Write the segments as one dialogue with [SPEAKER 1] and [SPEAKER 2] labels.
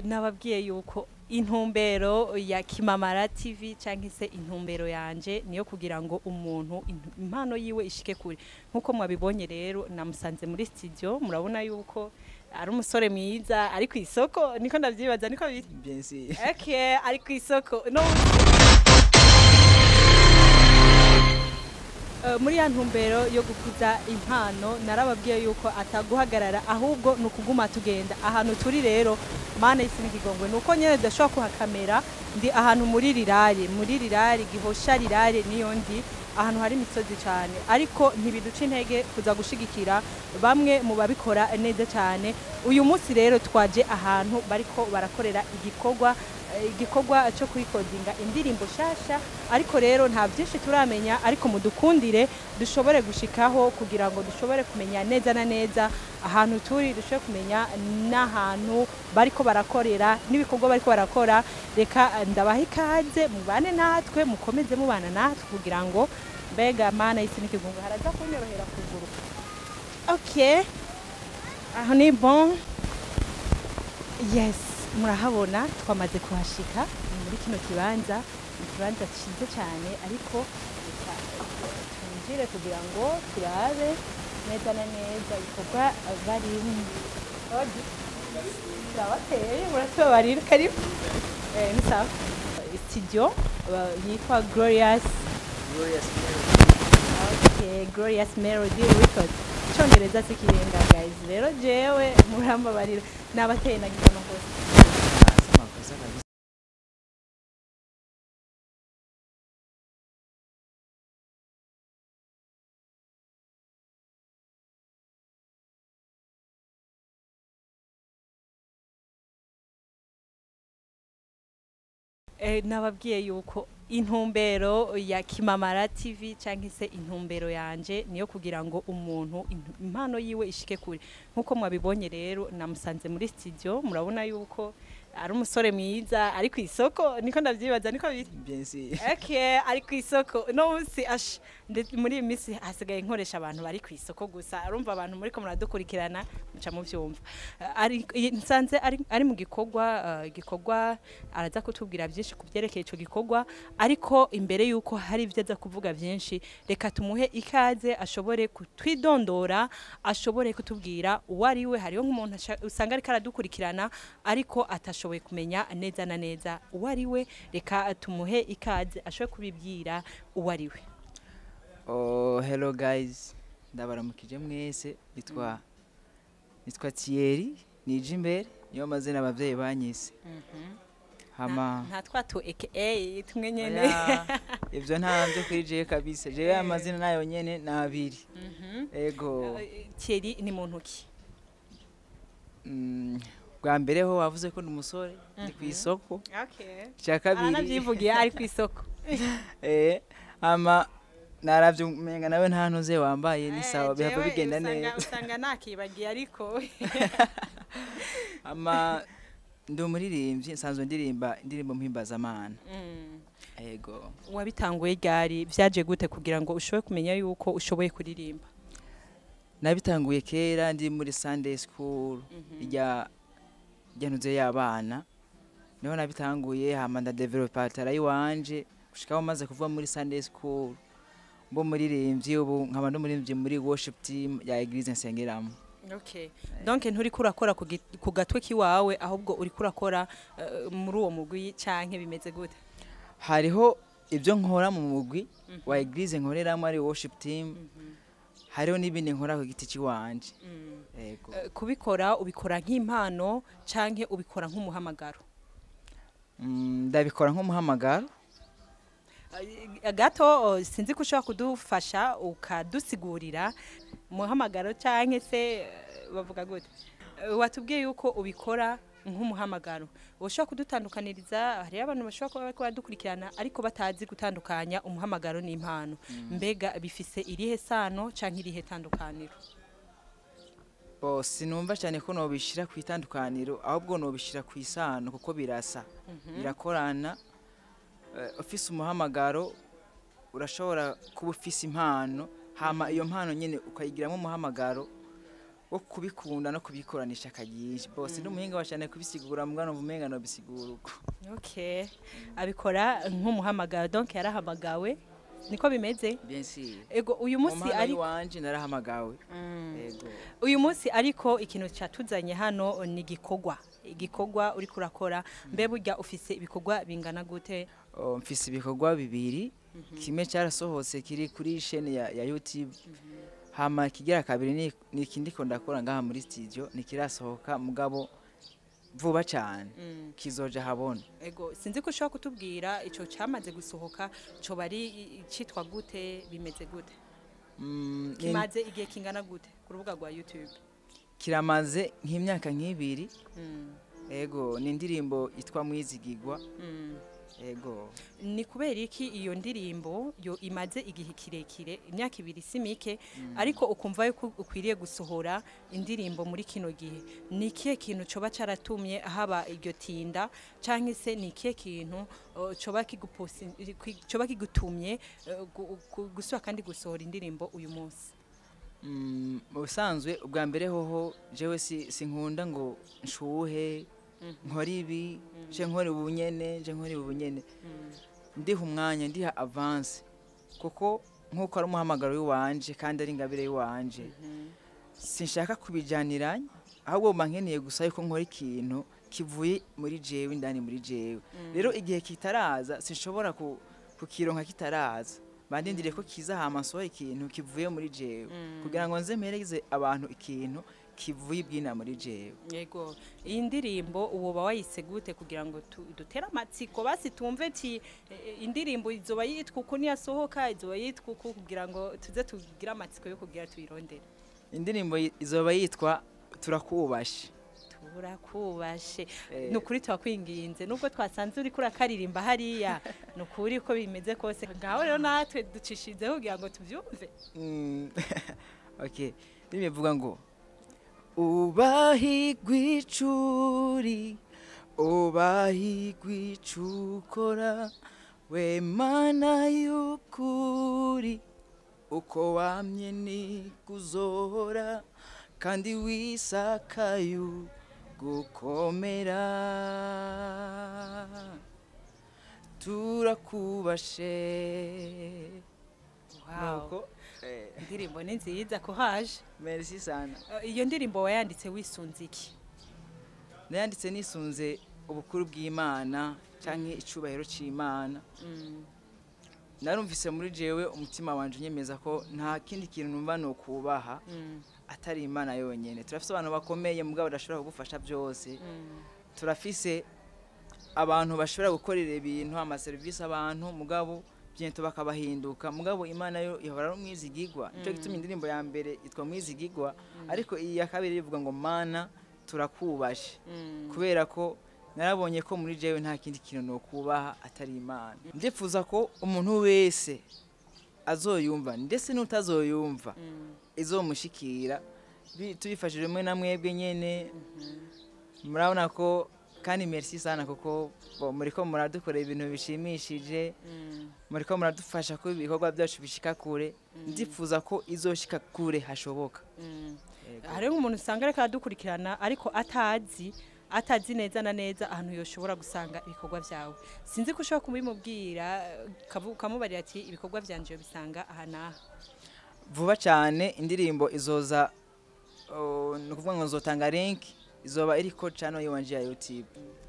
[SPEAKER 1] Nababwiye yuko intumbero ya Kimamara TV canke se intumbero yanje niyo kugira ngo umuntu impano yiwe ishike kure. Nkuko mwabibonye rero, namusanze muri studio, murabona yuko ari umusore mwiza ari ku isoko, niko ndavyibaza, niko biri?
[SPEAKER 2] Bien sûr.
[SPEAKER 1] Okay, ari ku isoko no muri ya ntumbero yo gukuza impano. Narababwiye yuko ataguhagarara, ahubwo ni ukuguma tugenda. Ahantu turi rero, Mana y'isi n'ikigongwe, nuko nyene tudashobora kuhakamera. Ndi ahantu muri rirare, muri rirare Gihosha, rirare niyo ndi, ahantu hari imisozi cyane, ariko ntibiduca intege kuza gushigikira bamwe mu babikora neza cyane. Uyu munsi rero twaje ahantu bariko barakorera igikorwa, igikorwa cyo kurikodinga indirimbo shasha, ariko rero nta byinshi turamenya, ariko mudukundire dushobore gushikaho kugira ngo dushobore kumenya neza na neza ahantu turi, dushobore kumenya n'ahantu bariko barakorera n'ibikorwa bariko barakora. Reka ndabaha ikaze, mubane natwe, mukomeze mubana natwe kugira ngo, mbega Mana y'isi n'ikigungo, haraza kunyorohera kuguruka. Okay, aho ni bon. Yes, murahabona, twamaze kuhashika. Ni muri kino kibanza, ni ikibanza cyiza cyane, ariko reka twinjire kugira ngo turabe neza na neza ibikorwa barimo. Turabateye, muratubabarira. Karibu. Ni sawa. Studio yitwa Glorious
[SPEAKER 2] Glorious Melody.
[SPEAKER 1] Okay, Glorious Melody Records. Icyongereza si kirenga, guys. Rero jewe murambabarira, nabateye, nagize amakosa.
[SPEAKER 2] Ah, si makosa kabisa.
[SPEAKER 1] Nababwiye yuko intumbero ya Kimamara TV canke se intumbero yanje niyo kugira ngo umuntu impano yiwe ishike kure. Nkuko mwabibonye rero, namusanze muri studio, murabona yuko ari umusore mwiza ari ku isoko, niko ndavyibaza, niko biri?
[SPEAKER 2] Bien sûr.
[SPEAKER 1] Okay, ari ku isoko no munsi ash muri iyi minsi hasigaye nkoresha abantu bari ku isoko gusa. Arumva abantu muri ko muradukurikirana muca muvyumva. Ari nsanze ari mu gikorwa, igikorwa araza kutubwira byinshi ku byerekeye ico gikorwa, ariko imbere yuko hari ibyo aza kuvuga byinshi, reka tumuhe ikaze ashobore kutwidondora, ashobore kutubwira uwo ari we. Hariho nk'umuntu usanga ariko aradukurikirana ariko atashoboye kumenya neza na neza uwo ari we. Reka tumuhe ikaze ashobore kubibwira uwo ari we.
[SPEAKER 2] Oh, hello guys. Ndabaramukije mwese. Nitwa Thierry Nijimbere, niyo mazina abavyeyi banyise. Hama
[SPEAKER 1] nta twatu aka tumwe nyene?
[SPEAKER 2] Oya, ivyo ntavyo kuri jewe kabisa. Jewe amazina nayo nyene ni abiri. Ego.
[SPEAKER 1] Thierry ni muntu ki?
[SPEAKER 2] Bwa mbere ho wavuze ko ndi umusore, ndi ku isoko. Icya kabiri,
[SPEAKER 1] aranavyivugiye, ari ku isoko.
[SPEAKER 2] Hama naravye umenga nawe nta ntuze wambaye, ni sawa, bihava bigenda neza.
[SPEAKER 1] Usanga nakibagiye, ariko
[SPEAKER 2] Hama ndi umuririmbyi, nsanzwe ndirimba indirimbo mpimbazamana. Ego.
[SPEAKER 1] Wabitanguye ryari? Vyaje gute kugira ngo ushobore kumenya yuko ushoboye kuririmba?
[SPEAKER 2] Nabitanguye kera ndi muri Sunday school, irya ntuze y'abana, niho nabitanguye. Hama ndadevelopa talent yiwanje gushikaho maze kuva muri Sunday school mbo muririmbyi. Ubu nkaba ndi umuririmbyi muri worship team ya église nsengeramo.
[SPEAKER 1] Okay. Donc nturiko urakora ku gatwe kiwawe, ahubwo uriko urakora muri uwo mugwi, canke bimeze gute?
[SPEAKER 2] Hariho ibyo nkora mu mugwi wa église nkoreramo, ari worship team, hariho n'ibindi nkora ku giti ciwanje. Yego.
[SPEAKER 1] Kubikora ubikora nk'impano canke ubikora nk'umuhamagaro?
[SPEAKER 2] Ndabikora nk'umuhamagaro.
[SPEAKER 1] Gato sinzi ko ushobora kudufasha ukadusigurira umuhamagaro canke se bavuga gute? Watubwiye yuko ubikora nk'umuhamagaro, ushobora kudutandukaniriza? Hariyo abantu bashobora kuba bariko baradukurikirana ariko batazi gutandukanya umuhamagaro n'impano. Mbega bifise irihe sano canke irihe tandukaniro?
[SPEAKER 2] Bo sinumva cyane ko nobishira ku itandukaniro, ahubwo nobishira ku isano, kuko birasa, birakorana. Ufise umuhamagaro urashobora kuba ufise impano, hama iyo mpano nyene ukayigiramo umuhamagaro. wo kubikunda no kubikoranisha akaryinshi bose. Ndi umuhinga wa cyane kubisigura, mbwa numva umenga no bisigura uko.
[SPEAKER 1] Okay, abikora nk'umuhamagaro, donc yarahamagawe, niko bimeze?
[SPEAKER 2] Bien sûr.
[SPEAKER 1] Ego, uyu munsi
[SPEAKER 2] Mu mpano
[SPEAKER 1] ari
[SPEAKER 2] iwanje narahamagawe, ego.
[SPEAKER 1] Uyu munsi ariko ikintu cyatuzanye hano ni igikorwa, igikorwa uri kurakora. Mbe burya ufise ibikorwa bingana gute?
[SPEAKER 2] Oh, mfise ibikorwa bibiri. Kimwe cyarasohotse, kiri kuri chaîne ya YouTube. Hama kigira kabiri ni ikindi ko ndakora ngaha muri studio, nikirasohoka, mugabo vuba cyane kizoja habona.
[SPEAKER 1] Ego, sinzi ko ushobora kutubwira ico cyamaze gusohoka coba ari citwa gute, bimeze gute? Kimaze igihe kingana gute ku rubuga rwa YouTube?
[SPEAKER 2] Kiramaze nk'imyaka nk'ibiri. Ego, ni indirimbo yitwa Mwizigigwa. Ego.
[SPEAKER 1] Ni kubera iki iyo ndirimbo yo imaze igihe kirekire, imyaka 2 si mike, ariko ukumva yuko ukwiriye gusohora indirimbo muri kino gihe? Ni ikihe kintu coba caratumye haba iryo tinda, canke se ni ikihe kintu coba kigutumye gusubira kandi gusohora indirimbo uyu munsi?
[SPEAKER 2] Mu busanzwe, ubwa mbere hoho jewe sinkunda ngo nshuhe nkora ibi, nje nkora ubunyene, nje nkora ubunyene. Ndiha umwanya, ndiha avance, kuko nk'uko ari umuhamagaro w'iwanje kandi ari ingabire y'iwanje, sinshaka kubijaniranya, ahubwo mba nkeneye gusa yuko nkora ikintu kivuye muri jewe, indani muri jewe. Rero igihe kitaraza sinshobora kukironka kitaraza, bandindiriye ko kiza, hama nsohora ikintu kivuye muri jewe, kugira ngo nze mpereze abantu ikintu kivuye ibwina muri jewe.
[SPEAKER 1] Yego, iyi ndirimbo uwoba wayise gute, kugira ngo dutere amatsiko, basi tumve ati indirimbo izoba yitwa uku, niyasohoka izoba yitwa uku, kugira ngo tuze tugire amatsiko yo kugira tuyirondere?
[SPEAKER 2] Indirimbo izoba yitwa Turakubashe.
[SPEAKER 1] Turakubashe. Ni ukuri turakwinginze, nubwo twasanze uri kurakaririmba hariya, ni ukuri uko bimeze kose, ngaho rero natwe ducishizeho kugira ngo tubyumve.
[SPEAKER 2] Okay, indirimbo ivuga ngo: ubahigwa icuri, ubahigwa icukora, we Mana y'ukuri, uko wamye ni kuzohora, kandi wisakayu gukomera. Turakubashe.
[SPEAKER 1] Wow.
[SPEAKER 2] Nuko
[SPEAKER 1] Indirimbo ni nziza, kuhaje.
[SPEAKER 2] Merci sana.
[SPEAKER 1] Iyo ndirimbo wayanditse wisunze iki?
[SPEAKER 2] Nayanditse nisunze ubukuru bw'Imana canke icubahiro c'Imana. Narumvise muri jewe, umutima wanje unyemeza ko nta kindi kintu numva no kubaha atari Imana yonyene. Turafise abantu bakomeye, mugabo badashobora kugufasha byose. Turafise abantu bashobora gukorera ibintu, amaserivisi abantu, mugabo bientôt bakabahinduka. Mugabo Imana yo ihora ari umwizigigwa. Nico gituma indirimbo ya mbere yitwa Mwizigigwa, ariko iyi ya kabiri ivuga ngo Mana turakubashe, kubera ko narabonye ko muri jewe nta kindi kintu nokubaha atari Imana. Ndifuza ko umuntu wese azoyumva, ndetse n'utazoyumva, izomushikira tubifashijwemo na mwebwe nyene. Murabona ko kandi merci sana, kuko bo muriko muradukorera ibintu bishimishije, muriko muradufasha ko ibikorwa byacu bishika kure. Ndifuza ko izoshika kure hashoboka. Yego.
[SPEAKER 1] Hariho umuntu usanga ariko aradukurikirana, ariko atazi neza na neza ahantu yoshobora gusanga ibikorwa byawe. Sinzi ko ushobora kubimubwira, ukamubarira ati ibikorwa byanje bisanga aha n'aha.
[SPEAKER 2] Vuba cyane indirimbo izoza, oh, ni ukuvuga ngo nzotanga link, izoba iriko channel yiwanje ya YouTube.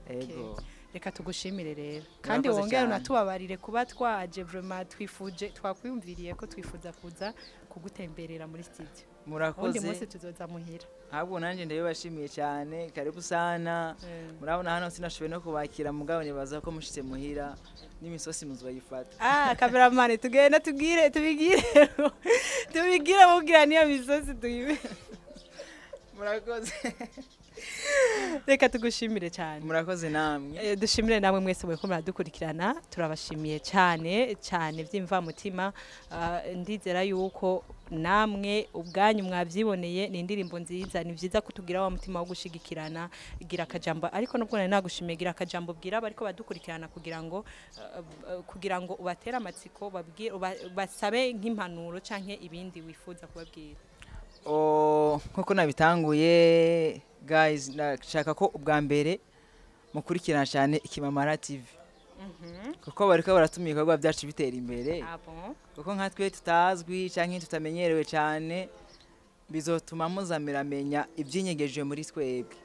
[SPEAKER 2] Ego.
[SPEAKER 1] Reka tugushimire rero, kandi
[SPEAKER 2] Murakoze
[SPEAKER 1] wongere
[SPEAKER 2] cyane.
[SPEAKER 1] unatubabarire kuba twaje. Vraiment twifuje, twakwiyumviriye ko twifuza kuza kugutemberera muri studio. Ubundi
[SPEAKER 2] Murakoze.
[SPEAKER 1] munsi tuzoza muhira.
[SPEAKER 2] Ahubwo nanjye ndabibashimiye cyane, karibu sana. Murabona hano sinashoboye no kubakira, mugabo nibaza ko mushitse muhira n'imisosi muzoyifata.
[SPEAKER 1] Ah, cameraman, tugenda tubwire, tubigire, tubigire mubwira niyo misozi tuyibe.
[SPEAKER 2] Murakoze.
[SPEAKER 1] Reka tugushimire cyane.
[SPEAKER 2] Murakoze namwe.
[SPEAKER 1] Dushimire namwe mwese muriko muradukurikirana, turabashimiye cyane cyane by'imvamutima. Ndizera yuko namwe ubwanyu mwabyiboneye, ni indirimbo nziza. Ni byiza kutugira wa mutima wo gushigikirana. Gira akajambo, ariko nubwo nari nagushimiye, gira akajambo bwira abariko badukurikirana, kugira ngo ubatere amatsiko, basabe nk'impanuro canke ibindi wifuza kubabwira.
[SPEAKER 2] Oh, nkuko nabitanguye guys, ndashaka ko ubwa mbere mukurikirana cyane Ikimamara TV, kuko bariko baratuma ibikorwa byacu bitera imbere.
[SPEAKER 1] Ah bon?
[SPEAKER 2] Kuko nka twe tutazwi canke tutamenyerewe cyane, bizotuma muza muramenya ibyinyegeje muri twebwe,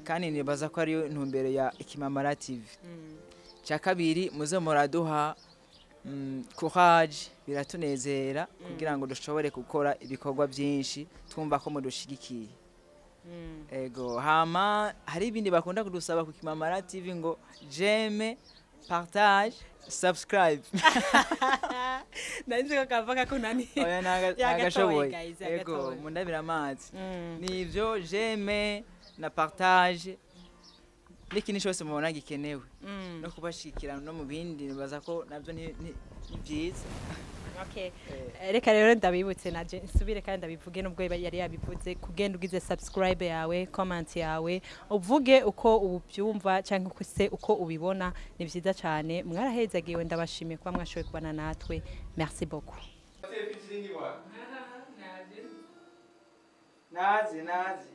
[SPEAKER 2] kandi nibaza ko ariyo ntumbero ya Ikimamara TV. Cya kabiri, muze muraduha courage, biratunezera kugira ngo dushobore gukora ibikorwa byinshi twumva ko mudushigikiye. Ego, hama hari ibindi bakunda kudusaba ku Kimamara TV ngo j'aime, partage, subscribe.
[SPEAKER 1] Nari nzi ko kava kakunaniye.
[SPEAKER 2] Oya,
[SPEAKER 1] Yagatoye,
[SPEAKER 2] nagashoboye.
[SPEAKER 1] guys,
[SPEAKER 2] Ego.
[SPEAKER 1] yagatoye.
[SPEAKER 2] Mundabira amazi. Nivyo, j'aime na partage n'ikindi cyose mubona gikenewe no kubashikira no mu bindi, nibaza ko nabyo ni byiza.
[SPEAKER 1] Okay. Reka rero ndabibutse naje nsubire kandi ndabivuge, nubwo yari yabivuze, kugenda ugize subscribe yawe, comment yawe, uvuge uko ubyumva cyangwa uko se uko ubibona, ni byiza cyane. Mwarahezagiwe, ndabashimiye kuba mwashoboye kubana natwe. Merci beaucoup.
[SPEAKER 2] Nazi nazi.